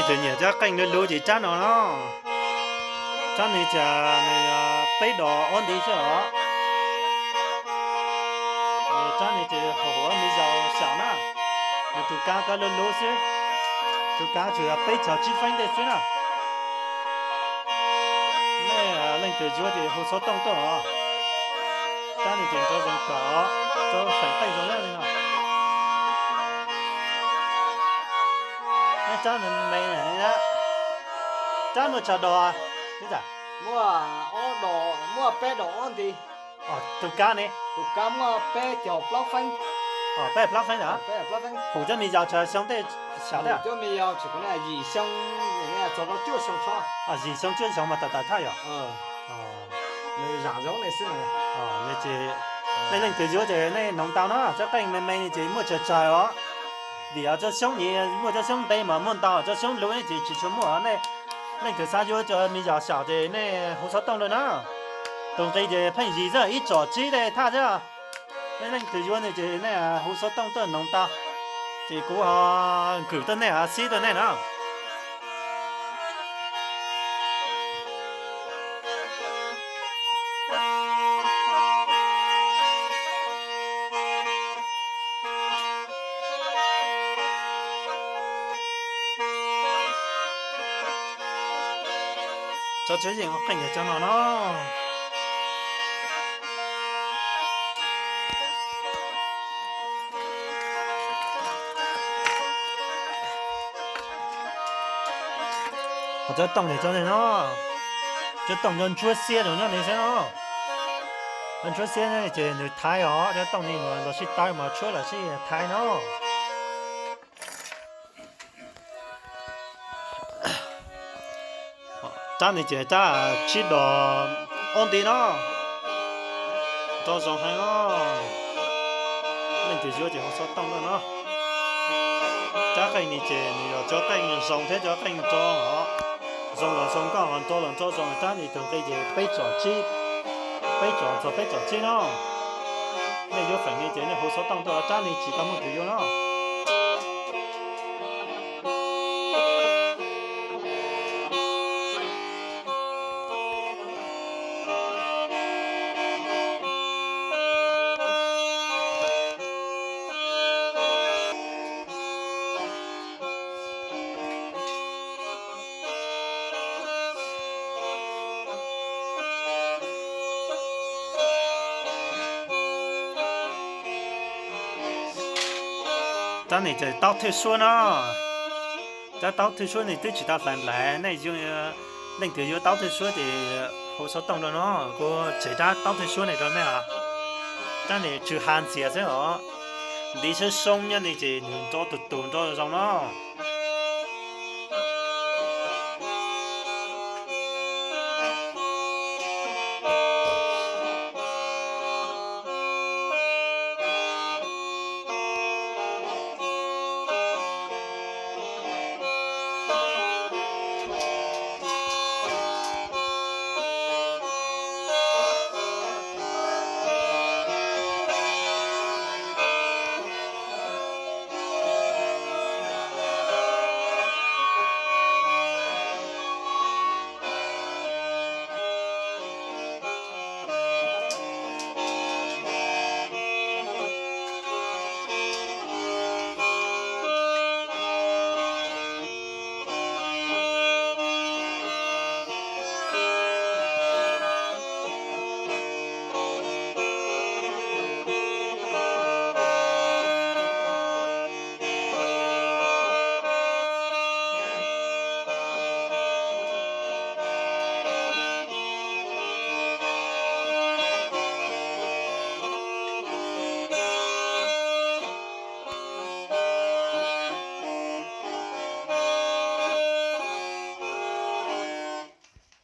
Tseem nyiam cov qeej luv luv ces rab no no. Rab no ces nws peb dos ob nti xwb os. Rab no ces haum huv me zaus xyaum na. Nws tus kab kab luv luv xwb. Tus kab tsuas yog peb caug tsib feeb ntej xwb na. Nej leej twg yuav ces hu xov tooj tuaj os. Rab no ces nrov zoo kawg, rau feem qeej zoo li no. Nej rab me me na, rab muaj tsawg dos? Muaj ob dos, muaj peb dos ob nti. Tus kab ne? Tus kab muaj peb caug plaub feeb. Peb plaub feeb na? Hu cov me yaus tsawg xyoo tej xyaum thiab? Cov me yaus tsis kuv ne yim xyoo, txog rau cuaj xyoo tso. Yim xyoo cuaj xyoo mas tawm tawm thaj yom? Nws zam zoo li xwb. Nej leej twg yuav ces nej noog tau no, cov qeej me me no ces muaj tsawg tsawg os. Vim yog tsob xyoob ni, muaj tsob xyoob ntev mas muaj ntau, tsob xyoob luv ces tsis tshua muaj. Nej leej twg xav yuav cov me yaus xyaum ces nej hu xov tooj lawm na. Tus nqi ces pheej yim xwb, ib tsom tsib tej thaj xwb. Nej leej twg yuav no ces nej hu xov tooj tuaj noog tau, ces kuv ho nkws tuaj nej, ho xib tuaj nej na. Cov tsev yeem qeej yog cov no no. Cov tooj li cov no, cov tooj cov ntsuab xiab zoo nyob li xwb no. Cov ntsuab xiab ces nws thaiv os, cov tooj li mas los sib tawb mas tshuab los sib thaiv no. Rab no ces rab tsib dos ob nti no. Nrov zoo heev os. Leej twg yuav ces hu xov tooj tuaj no. Rab qeej no ces nws yog cov qeej zoo thiab cov qeej nrov os. Zoo los zoo nkauj, nrov los nrov zoo. Rab no tus nqi ces peb tsom tsib, peb tsom txog peb tsom tsib no. Nej yuav feem no ces nej hu xov tooj tuaj, rab no tsis tau muaj tus yuav no. Rab no ces taub thwj suab no. Rab taub thwj suab no twb tsis tau hlais nplais, nej leej twg yuav taub thwj suab ces hu xov tooj rau no, kuv tseg rab taub thwj suab no rau nej os. Rab no tsw ha ntxias xwb os. Ntiv sab soob nyob no ces nws nrov tus tus nrov zoo no.